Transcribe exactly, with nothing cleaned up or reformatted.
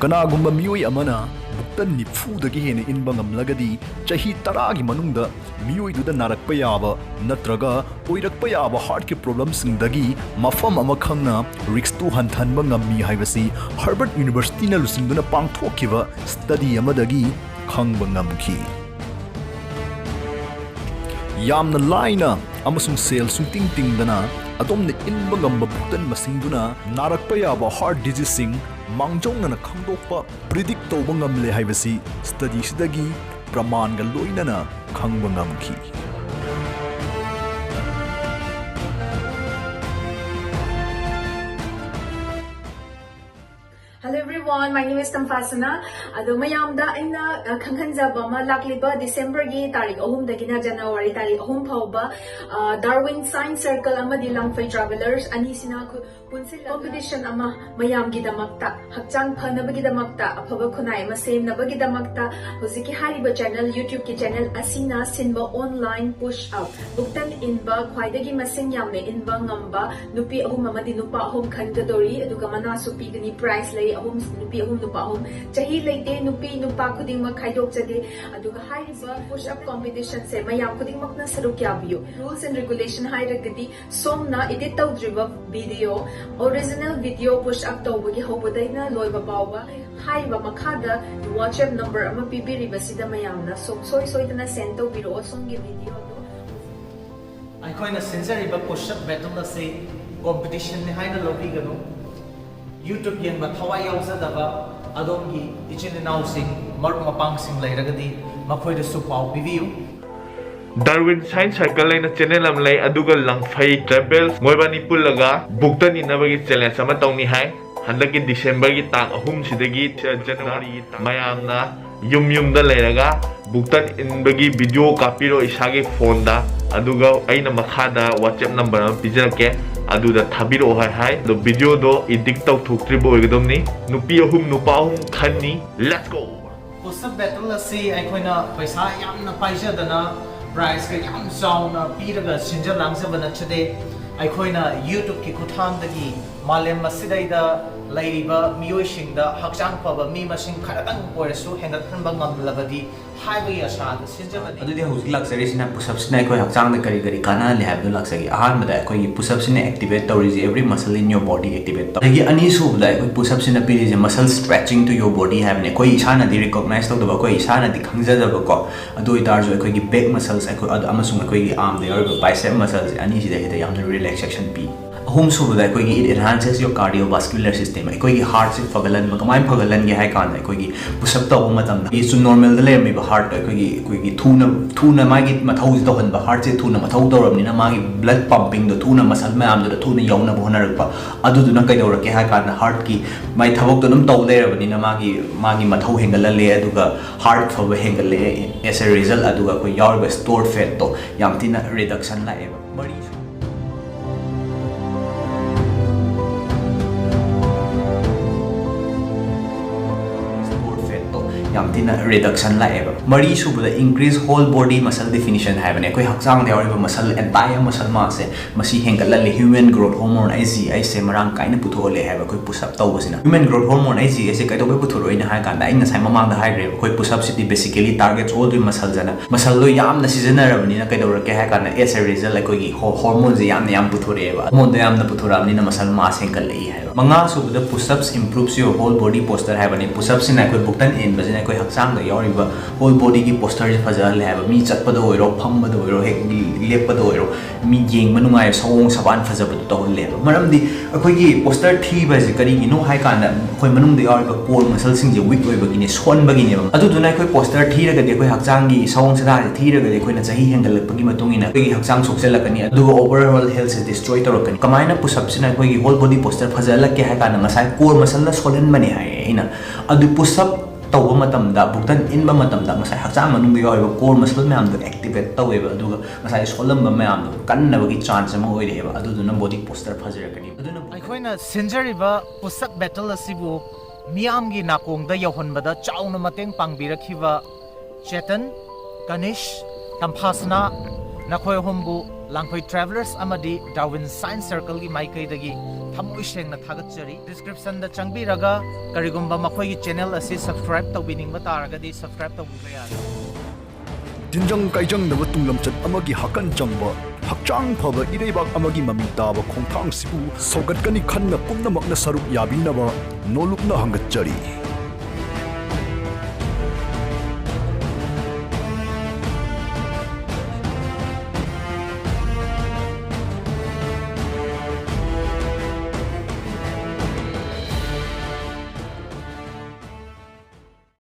ꯀꯅꯥꯒꯨꯝꯕ ꯃꯤꯑꯣꯏ ꯑꯃꯅ ꯕꯨꯛꯇꯟ ꯅꯤꯐꯨꯗꯒꯤ ꯍꯦꯟꯅ ꯏꯟꯕ ꯉꯝꯂꯒꯗꯤ, ꯆꯍꯤ ꯇꯔꯥꯒꯤ ꯃꯅꯨꯡꯗ ꯃꯤꯑꯣꯏꯗꯨꯗ ꯅꯥꯔꯛꯄ ꯌꯥꯕ ꯅꯠꯇ꯭ꯔꯒ ꯑꯣꯏꯔꯛꯄ ꯌꯥꯕ heartꯀꯤ problemꯁꯤꯡꯗꯒꯤ ꯃꯐꯝ ꯑꯃ ꯈꯪꯅ riskꯇꯨ ꯍꯟꯊꯍꯟꯕ ꯉꯝꯃꯤ ꯍꯥꯏꯕꯁꯤ Harvard Universityꯅ ꯂꯨꯆꯤꯡꯗꯨꯅ ꯄꯥꯡꯊꯣꯛꯈꯤꯕ study ꯑꯃꯗꯒꯤ ꯈꯪꯕ ꯉꯝꯈꯤ꯫ ꯌꯥꯝꯅ ꯂꯥꯏꯅ ꯑꯃꯁꯨꯡ ꯁꯦꯜ ꯁꯨꯡꯇꯤꯡ ꯇꯤꯡꯗꯅ ꯑꯗꯣꯝꯅ ꯏꯟꯕ ꯉꯝꯕ ꯕꯨꯛꯇꯟ ꯃꯁꯤꯡꯗꯨꯅ ꯅꯥꯔꯛꯄ ꯌꯥꯕ heart diseaseꯁꯤꯡ ꯃꯥꯡꯖꯧꯅꯅ ꯈꯪꯗꯣꯛꯄ, predict ꯇꯧꯕ ꯉꯝꯂꯦ ꯍꯥꯏꯕꯁꯤ studyꯁꯤꯗꯒꯤ ꯄ꯭ꯔꯃꯥꯟꯒ ꯂꯣꯏꯅꯅ ꯈꯪꯕ ꯉꯝꯈꯤ꯫ Hello everyone, my name is Tampasana. ꯑꯗꯣ ꯃꯌꯥꯝꯗ ꯑꯩꯅ ꯑ, ꯈꯪꯍꯟꯖꯕ ꯑꯃ, ꯂꯥꯛꯂꯤꯕ ꯗꯤꯁꯦꯝꯕꯔꯒꯤ ꯇꯥꯔꯤꯛ ꯑꯍꯨꯝꯗꯒꯤꯅ ꯖꯅꯋꯥꯔꯤ ꯇꯥꯔꯤꯛ ꯑꯍꯨꯝ ꯐꯥꯎꯕ, ꯑ, Darwin Science Circle ꯑꯃꯗꯤ ꯂꯪꯐꯩ Travelers ꯑꯅꯤꯁꯤꯅ ꯈꯨ- ꯄꯨꯟꯁꯤꯜꯂꯒ competition ꯑꯃ ꯃꯌꯥꯝꯒꯤꯗꯃꯛꯇ, ꯍꯛꯆꯥꯡ ꯐꯅꯕꯒꯤꯗꯃꯛꯇ, ꯑꯐꯕ ꯈꯨꯟꯅꯥꯏ ꯑꯃ ꯁꯦꯝꯅꯕꯒꯤꯗꯃꯛꯇ ꯍꯧꯖꯤꯛꯀꯤ ꯍꯥꯏꯔꯤꯕ channel, YouTubeꯀꯤ channel ꯑꯁꯤꯅ ꯁꯤꯟꯕ online push up, ꯕꯨꯛꯇꯟ ꯏꯟꯕ, ꯈ꯭ꯋꯥꯏꯗꯒꯤ ꯃꯁꯤꯡ ꯌꯥꯝꯅ ꯏꯟꯕ ꯉꯝꯕ ꯅꯨꯄꯤ ꯑꯍꯨꯝ ꯑꯃꯗꯤ ꯅꯨꯄꯥ ꯑꯍꯨꯝ ꯈꯟꯒꯗꯧꯔꯤ꯫ ꯑꯗꯨꯒ ꯃꯅꯥꯁꯨ ꯄꯤꯒꯅꯤ, prize ꯂꯩ ꯑꯍꯨꯝ, ꯅꯨꯄꯤ ꯑꯍꯨꯝ, ꯅꯨꯄꯥ ꯑꯍꯨꯝ꯫ ꯆꯍꯤ ꯂꯩꯇꯦ, ꯅꯨꯄꯤ ꯅꯨꯄꯥ ꯈꯨꯗꯤꯡꯃꯛ ꯈꯥꯏꯗꯣꯛꯆꯗꯦ꯫ ꯑꯗꯨꯒ ꯍꯥꯏꯔꯤꯕ push up competitionꯁꯦ ꯃꯌꯥꯝ ꯈꯨꯗꯤꯡꯃꯛꯅ ꯁꯔꯨꯛ ꯌꯥꯕꯤꯌꯨ꯫ Rules and regulation ꯍꯥꯏꯔꯒꯗꯤ, ꯁꯣꯝꯅ edit ꯇꯧꯗ꯭ꯔꯤꯕ video, original video push up ꯇꯧꯕꯒꯤ ꯍꯧꯕꯗꯩꯅ ꯂꯣꯏꯕ ꯐꯥꯎꯕ ꯍꯥꯏꯔꯤꯕ ꯃꯈꯥꯗ WhatsApp number ꯑꯃ ꯄꯤꯕꯤꯔꯤꯕꯁꯤꯗ ꯃꯌꯥꯝꯅ ꯁꯨꯡꯁꯣꯏ ꯁꯣꯏꯗꯅ send ꯇꯧꯕꯤꯔꯛꯑꯣ ꯁꯣꯝꯒꯤ videoꯗꯣ꯫ ꯑꯩꯈꯣꯏꯅ ꯁꯤꯟꯖꯔꯤꯕ push up battle ꯑꯁꯤ competitionꯅꯤ ꯍꯥꯏꯅ ꯂꯧꯕꯤꯒꯅꯨ꯫ YouTube ꯌꯦꯡꯕ ꯊꯋꯥꯏ ꯌꯥꯎꯖꯗꯕ ꯑꯗꯣꯝꯒꯤ ꯏꯆꯤꯟ ꯏꯅꯥꯎꯁꯤꯡ, ꯃꯔꯨꯞ ꯃꯄꯥꯡꯁꯤꯡ ꯂꯩꯔꯒꯗꯤ ꯃꯈꯣꯏꯗꯁꯨ ꯄꯥꯎ ꯄꯤꯕꯤꯌꯨ꯫ Darwin Science Circle ꯍꯥꯏꯅ channel ꯑꯃ ꯂꯩ, ꯑꯗꯨꯒ ꯂꯪꯐꯩ Travels, ꯃꯣꯏꯕꯥꯅꯤ ꯄꯨꯜꯂꯒ ꯕꯨꯛꯇꯟ ꯏꯟꯅꯕꯒꯤ challenge ꯑꯃ ꯇꯧꯅꯤ ꯍꯥꯏ꯫ ꯍꯟꯗꯛꯀꯤ ꯗꯤꯁꯦꯝꯕꯔꯒꯤ ꯇꯥꯡ ꯑꯍꯨꯝꯁꯤꯗꯒꯤ ꯖꯅꯋꯥꯔꯤꯒꯤ ꯇꯥꯡ ꯃꯌꯥꯝꯅ ꯌꯨꯝ ꯌꯨꯝꯗ ꯂꯩꯔꯒ ꯕꯨꯛꯇꯟ ꯏꯟꯕꯒꯤ video ꯀꯥꯞꯄꯤꯔꯣ ꯏꯁꯥꯒꯤ phoneꯗ, ꯑꯗꯨꯒ ꯑꯩꯅ ꯃꯈꯥꯗ WhatsApp number ꯑꯃ ꯄꯤꯖꯔꯛꯀꯦ, ꯑꯗꯨꯗ ꯊꯥꯕꯤꯔꯛꯑꯣ ꯍꯥꯏ ꯍꯥꯏ꯫ ꯑꯗꯣ videoꯗꯣ edit ꯇꯧꯊꯣꯛꯇ꯭ꯔꯤꯕ ꯑꯣꯏꯒꯗꯕꯅꯤ꯫ ꯅꯨꯄꯤ ꯑꯍꯨꯝ ꯅꯨꯄꯥ ꯑꯍꯨꯝ ꯈꯟꯅꯤ꯫ Let's go! Push up battle ꯑꯁꯤ ꯑꯩꯈꯣꯏꯅ ꯄꯩꯁꯥ ꯌꯥꯝꯅ ꯄꯥꯏꯖꯗꯅ prizeꯀ ꯌꯥꯝ ꯆꯥꯎꯅ ꯄꯤꯔꯒ ꯁꯤꯟꯖ ꯂꯥꯡꯖꯕ ꯅꯠꯆꯗꯦ꯫ ꯑꯩꯈꯣꯏꯅ YouTubeꯀꯤ ꯈꯨꯠꯊꯥꯡꯗꯒꯤ ꯃꯥꯂꯦꯝ ꯑꯁꯤꯗꯩꯗ ꯂꯩꯔꯤꯕ ꯃꯤꯑꯣꯏꯁꯤꯡꯗ ꯍꯛꯆꯥꯡ ꯐꯕ ꯃꯤ ꯃꯁꯤꯡ ꯈꯔꯗꯪ ꯑꯣꯏꯔꯁꯨ ꯍꯦꯟꯒꯠꯍꯟꯕ ꯉꯝꯂꯕꯗꯤ ꯍꯥꯏꯕꯒꯤ ꯑꯁꯥꯗ ꯁꯤꯟꯖꯕꯅꯤ꯫ ꯑꯗꯨꯗꯤ ꯍꯧꯖꯤꯛ ꯂꯥꯛꯆꯔꯤꯁꯤꯅ push-upꯁꯤꯅ ꯑꯩꯈꯣꯏ ꯍꯛꯆꯥꯡꯗ ꯀꯔꯤ ꯀꯔꯤ ꯀꯥꯟꯅꯍꯜꯂꯤ ꯍꯥꯏꯕꯗꯨ ꯂꯥꯛꯆꯒꯦ꯫ ꯑꯍꯥꯟꯕꯗ ꯑꯩꯈꯣꯏꯒꯤ push-upꯁꯤꯅ activate ꯇꯧꯔꯤꯁꯦ every muscle in your body activate ꯇꯧ꯫ ꯑꯗꯒꯤ ꯑꯅꯤꯁꯨꯕꯗ ꯑꯩꯈꯣꯏ push-upꯁꯤꯅ ꯄꯤꯔꯤꯁꯦ muscle stretching to your body ꯍꯥꯏꯕꯅꯤ꯫ ꯑꯩꯈꯣꯏ ꯏꯁꯥꯅꯗꯤ recognize ꯇꯧꯗꯕ, ꯑꯩꯈꯣꯏ ꯏꯁꯥꯅꯗꯤ ꯈꯪꯖꯗꯕꯀꯣ꯫ ꯑꯗꯨ ꯑꯣꯏꯇꯥꯔꯁꯨ ꯑꯩꯈꯣꯏꯒꯤ back muscles ꯑꯩꯈꯣꯏ ꯑꯗꯨ ꯑꯃꯁꯨꯡ ꯑꯩꯈꯣꯏꯒꯤ armꯗ ꯌꯥꯎꯔꯤꯕ bicep muscleꯁꯦ ꯑꯅꯤꯁꯤꯗ ꯍꯦꯛꯇ ꯌꯥꯝꯅ relaxation ꯄꯤ꯫ ꯑꯍꯨꯝꯁꯨꯕꯗ ꯑꯩꯈꯣꯏꯒꯤ it enhances your cardiovascular system꯫ ꯑꯩꯈꯣꯏꯒꯤ heartꯁꯦ ꯐꯒꯠꯍꯟꯕ꯫ ꯀꯃꯥꯏꯅ ꯐꯒꯠꯍꯟꯒꯦ ꯍꯥꯏ ꯀꯥꯟꯗ ꯑꯩꯈꯣꯏꯒꯤ push-up ꯇꯧꯕ ꯃꯇꯝꯗ ꯑꯩꯈꯣꯏꯒꯤ ꯆꯨꯝ normalꯗ ꯂꯩꯔꯝꯃꯤꯕ heartꯇꯣ ꯑꯩꯈꯣꯏꯒꯤ ꯑꯩꯈꯣꯏꯒꯤ ꯊꯨꯅ ꯊꯨꯅ ꯃꯥꯒꯤ ꯃꯊꯧꯁꯦ ꯇꯧꯍꯟꯕ꯫ Heartꯁꯦ ꯊꯨꯅ ꯃꯊꯧ ꯇꯧꯔꯕꯅꯤꯅ ꯃꯥꯒꯤ blood pumpingꯗꯣ ꯊꯨꯅ muscle ꯃꯌꯥꯝꯗꯨꯗ ꯊꯨꯅ ꯌꯧꯅꯕ ꯍꯣꯠꯅꯔꯛꯄ꯫ ꯑꯗꯨꯗꯨꯅ ꯀꯩꯗꯧꯔꯛꯀꯦ ꯍꯥꯏ ꯀꯥꯟꯗ heartꯀꯤ ꯃꯥꯏ ꯊꯕꯛꯇꯣ ꯑꯗꯨꯝ ꯇꯧ ꯂꯩꯔꯕꯅꯤꯅ ꯃꯥꯒꯤ ꯃꯥꯒꯤ ꯃꯊꯧ ꯍꯦꯟꯒꯠꯍꯜꯂꯦ, ꯑꯗꯨꯒ heart ꯐꯕ ꯍꯦꯟꯒꯠꯂꯛꯑꯦ꯫ As a result ꯑꯗꯨꯒ ꯑꯩꯈꯣꯏ ꯌꯥꯎꯔꯤꯕ stored fatꯇꯣ ꯌꯥꯝ ꯊꯤꯅ reduction ꯂꯥꯛꯑꯦꯕ꯫ ꯃꯔꯤ stored fatꯇꯣ ꯌꯥꯝ ꯊꯤꯅ reduction ꯂꯥꯛꯑꯦꯕ꯫ ꯃꯔꯤ ꯁꯨꯕꯗ increase whole body muscle definition ꯍꯥꯏꯕꯅꯦ꯫ ꯑꯩꯈꯣꯏ ꯍꯛꯆꯥꯡꯗ ꯌꯥꯎꯔꯤꯕ muscle, entire muscle massꯁꯦ ꯃꯁꯤ ꯍꯦꯟꯒꯠꯍꯜꯂꯦ꯫ Human growth hormone H G H ꯁꯦ ꯃꯔꯥꯡ ꯀꯥꯏꯅ ꯄꯨꯊꯣꯛꯍꯜꯂꯦ ꯍꯥꯏꯕ ꯑꯩꯈꯣꯏ push-up ꯇꯧꯕꯁꯤꯅ꯫ Human growth hormone H G H ꯁꯦ ꯀꯩꯗꯧꯕꯩ ꯄꯨꯊꯣꯔꯛꯏꯅꯣ ꯍꯥꯏ ꯀꯥꯟꯗ ꯑꯩ ꯉꯁꯥꯏ ꯃꯃꯥꯡꯗ ꯍꯥꯏꯈ꯭ꯔꯦꯕ, ꯑꯩꯈꯣꯏ push-upꯁꯤꯗꯤ basically targets all the muscles ꯍꯥꯏꯅ꯫ Muscleꯗꯣ ꯌꯥꯝꯅ ꯁꯤꯖꯤꯟꯅꯔꯕꯅꯤꯅ ꯀꯩꯗꯧꯔꯛꯀꯦ ꯍꯥꯏ ꯀꯥꯟꯗ as a result ꯑꯩꯈꯣꯏꯒꯤ ꯍꯣ-, hormoneꯁꯦ ꯌꯥꯝꯅ ꯌꯥꯝ ꯄꯨꯊꯣꯔꯛꯑꯦꯕ꯫ Hormoneꯗꯣ ꯌꯥꯝꯅ ꯄꯨꯊꯣꯔꯛꯑꯕꯅꯤꯅ muscle mass ꯍꯦꯟꯒꯠꯂꯛꯏ ꯍꯥꯏꯕ꯫ ꯃꯉꯥ ꯁꯨꯕꯗ push-ups improves your whole body posture ꯍꯥꯏꯕꯅꯤ꯫ Push-upꯁꯤꯅ ꯑꯩꯈꯣꯏ ꯕꯨꯛꯇꯟ ꯏꯟꯕꯁꯤꯅ ꯑꯩꯈꯣꯏ ꯍꯛꯆꯥꯡꯗ ꯌꯥꯎꯔꯤꯕ whole bodyꯒꯤ postureꯁꯦ ꯐꯖꯍꯜꯂꯦ ꯍꯥꯏꯕ꯫ ꯃꯤ ꯆꯠꯄꯗ ꯑꯣꯏꯔꯣ, ꯐꯝꯕꯗ ꯑꯣꯏꯔꯣ, ꯍꯦꯛ ꯂꯦꯞꯄꯗ ꯑꯣꯏꯔꯣ, ꯃꯤ ꯌꯦꯡꯕ ꯅꯨꯡꯉꯥꯏꯕ, ꯁꯑꯣꯡ ꯁꯄꯥꯟ ꯐꯖꯕꯗꯣ ꯇꯧꯍꯜꯂꯦꯕ꯫ ꯃꯔꯝꯗꯤ ꯑꯩꯈꯣꯏꯒꯤ posture ꯊꯤꯕ ꯍꯥꯏꯁꯦ ꯀꯔꯤꯒꯤꯅꯣ ꯍꯥꯏ ꯀꯥꯟꯗ ꯑꯩꯈꯣꯏ ꯃꯅꯨꯡꯗ ꯌꯥꯎꯔꯤꯕ core muscleꯁꯤꯡꯁꯦ weak ꯑꯣꯏꯕꯒꯤꯅꯦ, ꯁꯣꯟꯕꯒꯤꯅꯦꯕ꯫ ꯑꯗꯨꯗꯨꯅ ꯑꯩꯈꯣꯏ posture ꯊꯤꯔꯒꯗꯤ, ꯑꯩꯈꯣꯏ ꯍꯛꯆꯥꯡꯒꯤ ꯁꯑꯣꯡ ꯁꯥꯗꯥꯁꯦ ꯊꯤꯔꯒꯗꯤ ꯑꯩꯈꯣꯏꯅ ꯆꯍꯤ ꯍꯦꯟꯒꯠꯂꯛꯄꯒꯤ ꯃꯇꯨꯡ ꯏꯟꯅ ꯑꯩꯈꯣꯏꯒꯤ ꯍꯛꯆꯥꯡ ꯁꯣꯛꯆꯜꯂꯛꯀꯅꯤ, ꯑꯗꯨꯒ overall healthꯁꯦ destroy ꯇꯧꯔꯛꯀꯅꯤ꯫ ꯀꯃꯥꯏꯅ push-upꯁꯤꯅ ꯑꯩꯈꯣꯏꯒꯤ whole body posture ꯐꯖꯍꯜꯂꯛꯀꯦ ꯍꯥꯏ ꯀꯥꯟꯗ ꯉꯁꯥꯏ core muscleꯅ ꯁꯣꯜꯍꯟꯕꯅꯦ ꯍꯥꯏꯌꯦ ꯑꯩꯅ꯫ ꯑꯗꯨ push-up ꯇꯧꯕ ꯃꯇꯝꯗ, ꯕꯨꯛꯇꯟ ꯏꯟꯕ ꯃꯇꯝꯗ ꯉꯁꯥꯏ ꯍꯛꯆꯥꯡ ꯃꯅꯨꯡꯗ ꯌꯥꯎꯔꯤꯕ core muscle ꯃꯌꯥꯝꯗꯣ activate ꯇꯧꯋꯦꯕ, ꯑꯗꯨꯒ ꯉꯁꯥꯏ ꯁꯣꯜꯂꯝꯕ ꯃꯌꯥꯝꯗꯣ ꯀꯟꯅꯕꯒꯤ chance ꯑꯃ ꯑꯣꯏꯔꯛꯑꯦꯕ, ꯑꯗꯨꯗꯨꯅ body posture ꯐꯖꯔꯛꯀꯅꯤ꯫ ꯑꯗꯨꯅ ꯑꯩꯈꯣꯏꯅ ꯁꯤꯟꯖꯔꯤꯕ push-up battle ꯑꯁꯤꯕꯨ ꯃꯤꯌꯥꯝꯒꯤ ꯅꯥꯀꯣꯡꯗ ꯌꯧꯍꯟꯕꯗ ꯆꯥꯎꯅ ꯃꯇꯦꯡ ꯄꯥꯡꯕꯤꯔꯛꯈꯤꯕ ꯆꯦꯇꯟ, ꯀꯅꯤꯁ, ꯇꯝꯐꯥꯁꯅꯥ, ꯅꯈꯣꯏ ꯑꯍꯨꯝꯕꯨ ꯂꯥꯡꯐꯩ Travellers ꯑꯃꯗꯤ Darwin Science Circleꯒꯤ ꯃꯥꯏꯀꯩꯗꯒꯤ ꯊꯃꯣꯏ ꯁꯦꯡꯅ ꯊꯥꯒꯠꯆꯔꯤ꯫ Descriptionꯗ ꯆꯪꯕꯤꯔꯒ ꯀꯔꯤꯒꯨꯝꯕ ꯃꯈꯣꯏꯒꯤ channel ꯑꯁꯤ subscribe ꯇꯧꯕꯤꯅꯤꯡꯕ ꯇꯥꯔꯒꯗꯤ subscribe ꯇꯧꯕꯤꯕ ꯌꯥꯔꯦ꯫ ꯇꯤꯟꯖꯪ ꯀꯥꯏꯖꯪꯗꯕ ꯇꯨꯡꯂꯝꯆꯠ ꯑꯃꯒꯤ ꯍꯥꯀꯟ ꯆꯪꯕ, ꯍꯛꯆꯥꯡ ꯐꯕ ꯏꯔꯩꯕꯥꯛ ꯑꯃꯒꯤ ꯃꯃꯤ ꯇꯥꯕ ꯈꯣꯡꯊꯥꯡꯁꯤꯕꯨ ꯁꯧꯒꯠꯀꯅꯤ ꯈꯟꯅ ꯄꯨꯝꯅꯃꯛꯅ ꯁꯔꯨꯛ ꯌꯥꯕꯤꯅꯕ ꯅꯣꯂꯨꯛꯅ ꯍꯪꯒꯠꯆꯔꯤ꯫